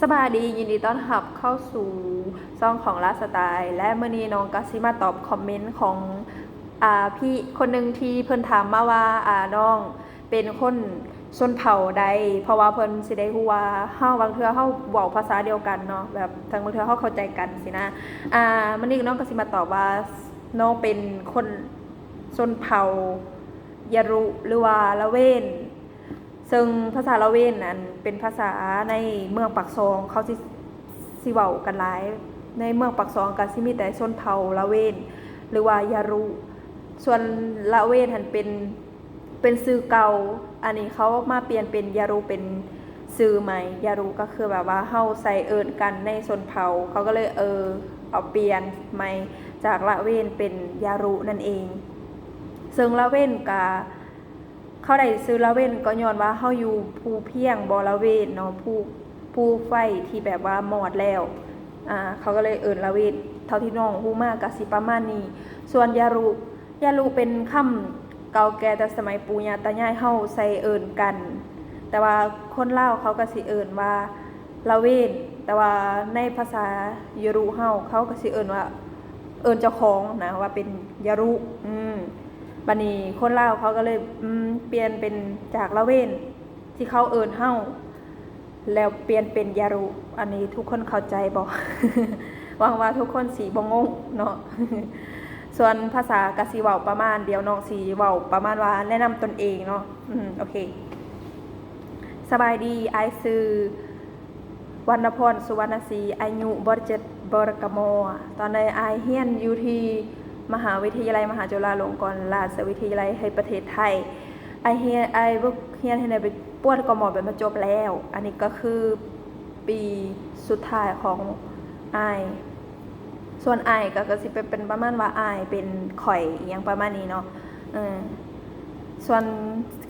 ສະບາຍດີ, ຍິນດີຕ້ອນຮັບເຂົ້າສູ່ຊ່ອງຂອງລາສະໄຕ ແລະ ມື້ນີ້ນ້ອງກໍຊິມາຕອບຄອມເມັນຂອງ ອາ ພີ່ຄົນໜຶ່ງທີ່ເພິ່ນຖາມມາວ່າ ອາ ນ້ອງເປັນຄົນຊົນເຜົ່າໃດ? ເພາະວ່າເພິ່ນຊິໄດ້ຮູ້ວ່າເຮົາ ບາງເທື່ອເຮົາເວົ້າພາສາດຽວກັນເນາະ ແບບ ທາງບາງເທື່ອເຮົາເຂົ້າໃຈກັນຊີ້ນະ. ອາ ມື້ນີ້ນ້ອງກໍຊິມາຕອບວ່າ ນ້ອງເປັນຄົນຊົນເຜົ່າຍາລຸ ຫຼືວ່າລາເວນ. ເຊິ່ງພາສາລາເວນນັ້ນເປັນພາສາໃນເມືອງປາກຊ່ອງ ເຂົາຊິ ຊິເວົ້າກັນຫຼາຍ. ໃນເມືອງປາກຊ່ອງກໍຊິມີແຕ່ຊົນເຜົ່າລາເວນ ຫຼືວ່າຍາລຸ. ສ່ວນລາເວນຫັ້ນເປັນ ເປັນຊື່ເກົ່າ, ອັນນີ້ເຂົາມາປ່ຽນເປັນຍາລຸ ເປັນຊື່ໃໝ່. ຍາລຸກໍຄືແບບວ່າເຮົາໃຊ້ເອີ້ນກັນໃນຊົນເຜົ່າ, ເຂົາກໍເລີຍ ເອີ ເອົາປ່ຽນໃໝ່ຈາກລາເວນເປັນຍາລຸນັ້ນເອງ. ເຊິ່ງລາເວນກະ ເຂົາໄດ້ຊື່ລາເວນກໍຍ້ອນວ່າເຮົາຢູ່ພູພຽງບໍລາເວນເນາະ, ພູ ພູໄຟທີ່ແບບວ່າມອດແລ້ວ, ອາ ເຂົາກໍເລີຍເອີ້ນລາເວນ. ເທົ່າທີ່ນ້ອງຮູ້ມາກໍຊິປະມານນີ້. ສ່ວນຍາລຸ ຍາລຸເປັນຄຳເກົ່າແກ່ແຕ່ສະໄໝປູ່ຍ່າຕາຍາຍເຮົາໃຊ້ເອີ້ນກັນ, ແຕ່ວ່າຄົນລາວເຂົາກໍຊິເອີ້ນວ່າລາເວນ, ແຕ່ວ່າໃນພາສາຍາລຸເຮົາ ເຂົາກໍຊິເອີ້ນວ່າ ເອີ້ນເຈົ້າຂອງນະວ່າເປັນຍາລຸ. ອືມ ບັດນີ້ຄົນລາວເຂົາກໍເລີຍ ອືມ ປ່ຽນເປັນຈາກລາເວນທີ່ເຂົາເອີ້ນເຮົາ ແລ້ວປ່ຽນເປັນຍາລຸ. ອັນນີ້ທຸກຄົນເຂົ້າໃຈບໍ່? ຫວັງວ່າທຸກຄົນຊິບໍ່ງົງເນາະ. ສ່ວນພາສາກະຊິເວົ້າປະມານ ດຽວນ້ອງຊິເວົ້າປະມານວ່າແນະນຳຕົນເອງເນາະ. ອືມ ໂອເຄ. ສະບາຍດີ, ອ້າຍຊື່ວັນນະພອນ ສຸວັນນະສີ, ອາຍຸ ບໍລິເຈັດ ບໍລິກະມໍ. ຕອນນີ້ອ້າຍຮຽນຢູ່ທີ່ມະຫາວິທະຍາໄລມະຫາຈຸລາລົງກອນລາຊະວິທະຍາໄລໃນປະເທດໄທ. ອ້າຍຮຽນ ອ້າຍບໍ່ຮຽນໃຫ້ໄດ້ປວດກະໝໍ ແບບວ່າຈົບແລ້ວ. ອັນນີ້ກໍຄືປີສຸດທ້າຍຂອງອ້າຍ. ສ່ວນອ້າຍກໍ ກໍຊິເປັນ ເປັນປະມານວ່າອ້າຍເປັນຂ້ອຍ ອີ່ຫຍັງປະມານນີ້ເນາະ. ເອີ ສ່ວນ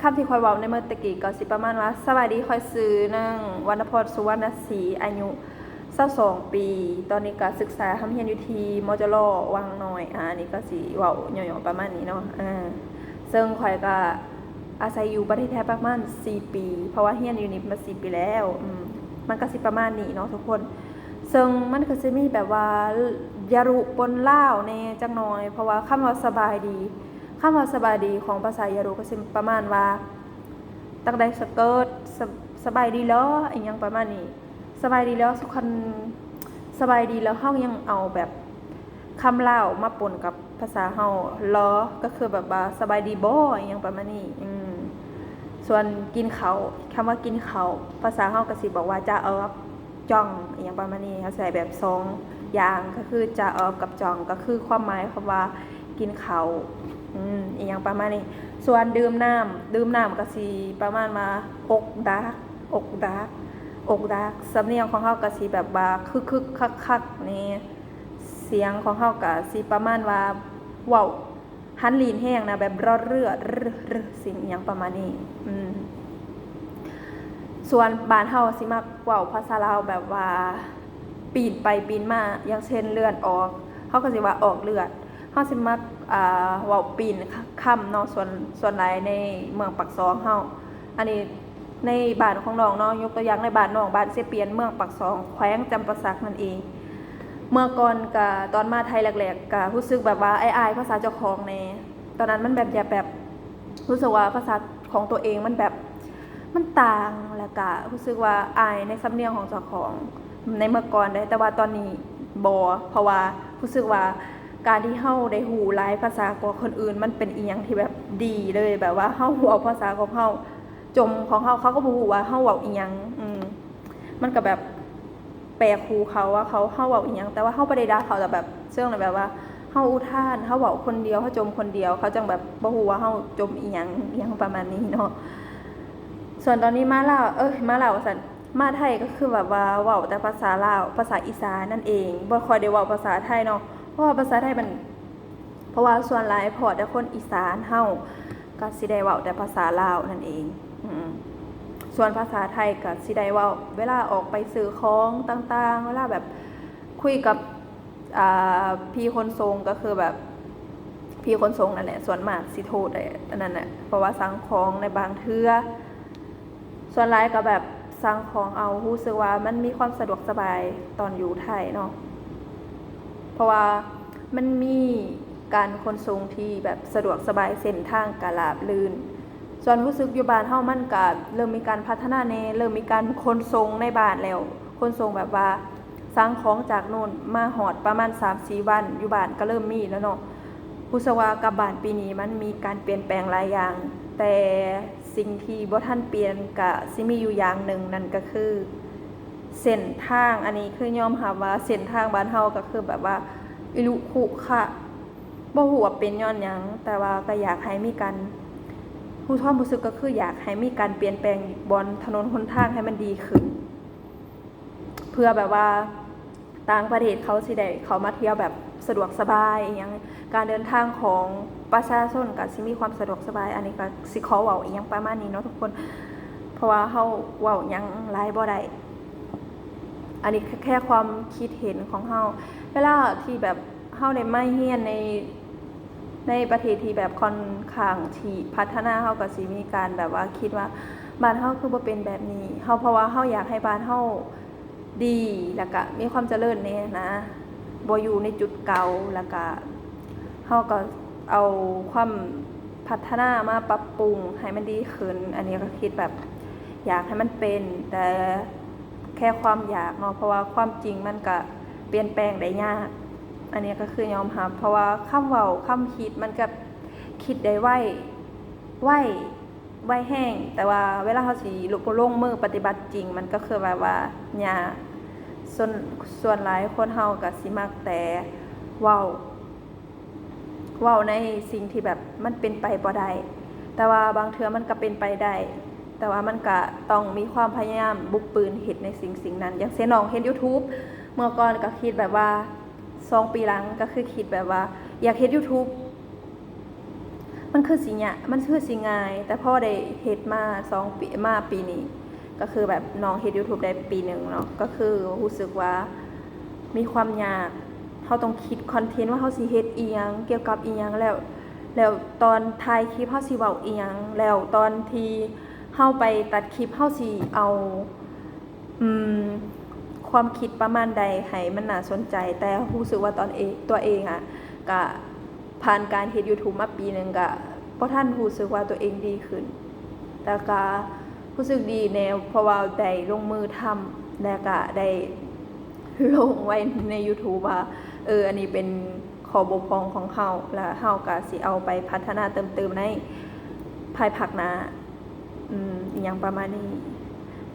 ຄຳທີ່ຂ້ອຍເວົ້າໃນເມື່ອຕະກີ້ກໍຊິປະມານວ່າ ສະບາຍດີ, ຂ້ອຍຊື່ໜຶ່ງ ວັນນະພອນ ສຸວັນນະສີ, ອາຍຸ ຊາວສອງປີ. ຕອນນີ້ກໍສຶກສາຮ່ຳຮຽນຢູ່ທີ່ ມຈລ ວັງນ້ອຍ. ອາ ອັນນີ້ກໍຊິເວົ້າຫຍໍ້ໆປະມານນີ້ເນາະ. ເອີ ເຊິ່ງຂ້ອຍກໍອາໄສຢູ່ປະເທດໄທປະມານສີ່ປີ ເພາະວ່າຮຽນຢູ່ນີ້ມາສີ່ປີແລ້ວ. ອືມ ມັນກໍຊິປະມານນີ້ເນາະທຸກຄົນ. ເຊິ່ງມັນກໍຊິມີແບບວ່າຍາລຸປົນລາວແດ່ຈັກໜ່ອຍ ເພາະວ່າຄຳວ່າສະບາຍດີ ຄຳວ່າສະບາຍດີຂອງພາສາຍາລຸກໍຊິປະມານວ່າ ຕັກໄດ້ສະເກີດ ສະ ສະບາຍດີເລີ ອີ່ຫຍັງປະມານນີ້. ສະບາຍດີເລີ ຄັນສະບາຍດີແລ້ວ ເຮົາຍັງເອົາແບບຄຳລາວມາປົນກັບພາສາເຮົາເລີ ກໍຄືແບບວ່າສະບາຍດີບໍ ອີ່ຫຍັງປະມານນີ້. ອືມ ສ່ວນກິນເຂົ້າ ຄຳວ່າກິນເຂົ້າ ພາສາເຮົາກໍຊິບອກວ່າຈາອອກ ຈ່ອງ ອີ່ຫຍັງປະມານນີ້. ເຮົາໃຊ້ແບບສອງຢ່າງ ກໍຄືຈາອອກກັບຈ່ອງ ກໍຄືຄວາມໝາຍຄຳວ່າກິນເຂົ້າ ອືມ ອີ່ຫຍັງປະມານນີ້. ສ່ວນດື່ມນ້ຳ ດື່ມນ້ຳກໍຊິປະມານວ່າອົກດັກ ອົກດັກ ອົກດັກ. ສຳນຽງຂອງເຮົາກໍຊິແບບວ່າຄຶກໆຄັກໆແດ່ ສຽງຂອງເຮົາກໍຊິປະມານວ່າເວົ້າ ຫັນລີ້ນແຮງນະ ແບບລໍເຮືອ ຣຶ ຣຶ ຊິງ ອີ່ຫຍັງປະມານນີ້. ອືມ ສ່ວນບ້ານເຮົາຊິມັກເວົ້າພາສາລາວແບບວ່າປີ້ນໄປປີ້ນມາ ຢ່າງເຊັ່ນ ເລືອດອອກ ເຮົາກໍຊິວ່າອອກເລືອດ. ເຮົາຊິມັກ ອ່າ ເວົ້າປີ້ນຄຳເນາະ ສ່ວນ ສ່ວນຫຼາຍໃນເມືອງປາກຊ່ອງເຮົາ. ອັນນີ້ ໃນບ້ານຂອງນ້ອງເນາະ ຍົກຕົວຢ່າງໃນບ້ານນ້ອງ ບ້ານເຊປຽນ ເມືອງປາກຊ່ອງ ແຂວງຈຳປາສັກນັ້ນເອງ. ເມື່ອກ່ອນກະ ຕອນມາໄທແລກໆ ກະຮູ້ສຶກແບບວ່າອາຍໆພາສາເຈົ້າຂອງແດ່. ຕອນນັ້ນມັນແບບຢາກແບບ ຮູ້ສຶກວ່າພາສາຂອງຕົວເອງມັນແບບ ມັນຕ່າງ ແລ້ວກະຮູ້ສຶກວ່າອາຍໃນສຳນຽງຂອງເຈົ້າຂອງ ໃນເມື່ອກ່ອນເດ້. ແຕ່ວ່າຕອນນີ້ບໍ່ ເພາະວ່າຮູ້ສຶກວ່າການທີ່ເຮົາໄດ້ຮູ້ຫຼາຍພາສາກວ່າຄົນອື່ນ ມັນເປັນອີ່ຫຍັງທີ່ແບບດີເລີຍ. ແບບວ່າເຮົາເວົ້າພາສາຂອງເຮົາ ຈົມຂອງເຮົາ ເຂົາກໍບໍ່ຮູ້ວ່າເຮົາເວົ້າອີ່ຫຍັງ. ອືມ ມັນກໍແບບແປກຫູເຂົາວ່າເຂົາ ເຮົາເວົ້າອີ່ຫຍັງ ແຕ່ວ່າເຮົາບໍ່ໄດ້ດ່າເຂົາ ແຕ່ແບບເຊີງແບບວ່າເຮົາອຸທານ ເຮົາເວົ້າຄົນດຽວ ເຮົາຈົມຄົນດຽວ ເຂົາຈັ່ງແບບບໍ່ຮູ້ວ່າເຮົາຈົມອີ່ຫຍັງ ອີ່ຫຍັງປະມານນີ້ເນາະ. ສ່ວນຕອນນີ້ມາລາວ ເອີຍ ມາລາວວ່າຊັ້ນ ມາໄທກໍຄືແບບວ່າເວົ້າແຕ່ພາສາລາວ ພາສາອີສານນັ້ນເອງ ບໍ່ຄ່ອຍໄດ້ເວົ້າພາສາໄທເນາະ ເພາະວ່າພາສາໄທມັນ ເພາະວ່າສ່ວນຫຼາຍພໍ້ແຕ່ຄົນອີສານເຮົາກໍຊິໄດ້ເວົ້າແຕ່ພາສາລາວນັ້ນເອງ. ອືມ ສ່ວນພາສາໄທກໍຊິໄດ້ເວົ້າເວລາອອກໄປຊື້ຂອງຕ່າງໆ ເວລາແບບຄຸຍກັບ ອ່າ ພີ່ຂົນສົ່ງ ກໍຄືແບບພີ່ຂົນສົ່ງນັ້ນແຫຼະ ສ່ວນມາກຊິໂທໄດ້ອັນນັ້ນແຫຼະ ເພາະວ່າສັ່ງຂອງໃນບາງເທື່ອ ສ່ວນຫຼາຍກໍແບບ ສັ່ງຂອງເອົາ ຮູ້ສຶກວ່າມັນມີຄວາມສະດວກສະບາຍຕອນຢູ່ໄທເນາະ ເພາະວ່າມັນມີການຂົນສົ່ງທີ່ແບບສະດວກສະບາຍ ເສັ້ນທາງກະລາບລື່ນ. ສ່ວນຮູ້ສຶກຢູ່ບ້ານເຮົາມັນກະເລີ່ມມີການພັດທະນາແດ່ ເລີ່ມມີການຂົນສົ່ງໃນບ້ານແລ້ວ ຂົນສົ່ງແບບວ່າສັ່ງຂອງຈາກໂນ້ນມາຮອດປະມານສາມສີ່ວັນ ຢູ່ບ້ານກະເລີ່ມມີແລ້ວເນາະ. ຮູ້ສຶກວ່າກັບບ້ານປີນີ້ມັນມີການປ່ຽນແປງຫຼາຍຢ່າງ ແຕ່ສິ່ງທີ່ບໍ່ທັນປ່ຽນກະຊິມີຢູ່ຢ່າງໜຶ່ງ ນັ້ນກະຄືເສັ້ນທາງ. ອັນນີ້ຄືຍອມຮັບວ່າເສັ້ນທາງບ້ານເຮົາກະຄືແບບວ່າອີລຸຂຸຂະ ບໍ່ຮູ້ວ່າເປັນຍ້ອນຫຍັງ ແຕ່ວ່າກະຢາກໃຫ້ມີການ ຮູ້ ຄວາມຮູ້ສຶກກະຄືຢາກໃຫ້ມີການປ່ຽນແປງບ່ອນຖະໜົນຫົນທາງໃຫ້ມັນດີຂຶ້ນ ເພື່ອແບບວ່າຕ່າງປະເທດເຂົາຊິໄດ້ເຂົ້າມາທ່ຽວແບບສະດວກສະບາຍອີ່ຫຍັງ ການເດີນທາງຂອງປະຊາຊົນກະຊິມີຄວາມສະດວກສະບາຍ. ອັນນີ້ກະຊິຂໍເວົ້າອີ່ຫຍັງປະມານນີ້ເນາະທຸກຄົນ ເພາະວ່າເຮົາເວົ້າຫຍັງຫຼາຍບໍ່ໄດ້. ອັນນີ້ແຄ່ຄວາມຄິດເຫັນຂອງເຮົາ ເວລາທີ່ແບບເຮົາໄດ້ມາຮຽນໃນ ໃນປະເທດທີ່ແບບຄ່ອນຂ້າງທີ່ພັດທະນາ ເຮົາກະຊິມີການແບບວ່າຄິດວ່າບ້ານເຮົາຄືບໍ່ເປັນແບບນີ້ ເຮົາ ເພາະວ່າເຮົາຢາກໃຫ້ບ້ານເຮົາດີ ແລ້ວກະມີຄວາມຈະເລີນແດ່ນະ ບໍ່ຢູ່ໃນຈຸດເກົ່າ ແລ້ວກະເຮົາກະເອົາຄວາມພັດທະນາມາປັບປຸງໃຫ້ມັນດີຂຶ້ນ. ອັນນີ້ກະຄິດແບບຢາກໃຫ້ມັນເປັນ ແຕ່ແຄ່ຄວາມຢາກເນາະ ເພາະວ່າຄວາມຈິງມັນກະປ່ຽນແປງໄດ້ຍາກ. ອັນນີ້ກະຄືຍອມຮັບ ເພາະວ່າຄຳເວົ້າຄຳຄິດມັນກະຄິດໄດ້ໄວ ໄວ ໄວແຮງ ແຕ່ວ່າເວລາເຮົາຊິລົງມືປະຕິບັດຈິງ ມັນກະຄືແບບວ່າຍາກ. ສ່ວນ ສ່ວນຫຼາຍຄົນເຮົາກະຊິມັກແຕ່ເວົ້າ ເວົ້າໃນສິ່ງທີ່ແບບມັນເປັນໄປບໍ່ໄດ້ ແຕ່ວ່າບາງເທື່ອມັນກະເປັນໄປໄດ້ ແຕ່ວ່າມັນກະຕ້ອງມີຄວາມພະຍາຍາມບຸກບືນເຮັດໃນສິ່ງໆນັ້ນ. ຢ່າງເຊັ່ນນ້ອງເຮັດຢູທູບ ເມື່ອກ່ອນກະຄິດແບບວ່າ ສອງປີຫຼັງກະຄືຄິດແບບວ່າຢາກເຮັດຢູທູບ ມັນຄືຊິຍາກ ມັນຄືຊິງ່າຍ ແຕ່ພໍໄດ້ເຮັດມາສອງປີ ມາປີນີ້ ກະຄືແບບນ້ອງເຮັດຢູທູບໄດ້ປີໜຶ່ງເນາະ ກະຄືຮູ້ສຶກວ່າມີຄວາມຍາກ ເຮົາຕ້ອງຄິດຄອນເທັນວ່າເຮົາຊິເຮັດອີ່ຫຍັງ ກ່ຽວກັບອີ່ຫຍັງ ແລ້ວ ແລ້ວຕອນຖ່າຍຄລິບເຮົາຊິເວົ້າອີ່ຫຍັງ ແລ້ວຕອນທີ່ເຮົາໄປຕັດຄລິບເຮົາຊິເອົາ ອືມ ຄວາມຄິດປະມານໃດໃຫ້ມັນໜ້າສົນໃຈ. ແຕ່ຮູ້ສຶກວ່າຕອນເອງ ຕົວເອງອະ ກະຜ່ານການເຮັດຢູທູບມາປີໜຶ່ງ ກະບໍ່ທັນຮູ້ສຶກວ່າຕົວເອງດີຂຶ້ນ ແຕ່ກະຮູ້ສຶກດີແດ່ ເພາະວ່າໄດ້ລົງມືທຳ ແລະກະໄດ້ລົງໄວ້ໃນຢູທູບວ່າ ເອີ ອັນນີ້ເປັນຂໍ້ບົກຜ່ອງຂອງເຮົາ ແລະເຮົາກະຊິເອົາໄປພັດທະນາເຕີມເຕີມໃນພາຍພາກໜ້າ. ອືມ ອີ່ຫຍັງປະມານນີ້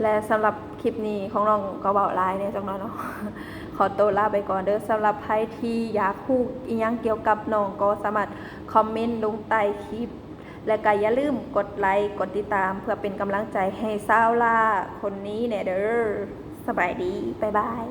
ແລະສຳລັບຄລິບນີ້ຂອງນ້ອງກະເວົ້າຫຼາຍແດ່ຈັກໜ້ອຍເນາະ ຂໍໂຕລາໄປກ່ອນເດີ. ສຳລັບໃຜທີ່ຢາກຮູ້ອີ່ຫຍັງກ່ຽວກັບນ້ອງ ກໍສາມາດຄອມເມັນລົງໃຕ້ຄລິບ ແລະກະຢ່າລືມກົດໄລ ກົດຕິດຕາມ ເພື່ອເປັນກຳລັງໃຈໃຫ້ສາວລາຄົນນີ້ແດ່ເດີ. ສະບາຍດີ ບາຍບາຍ.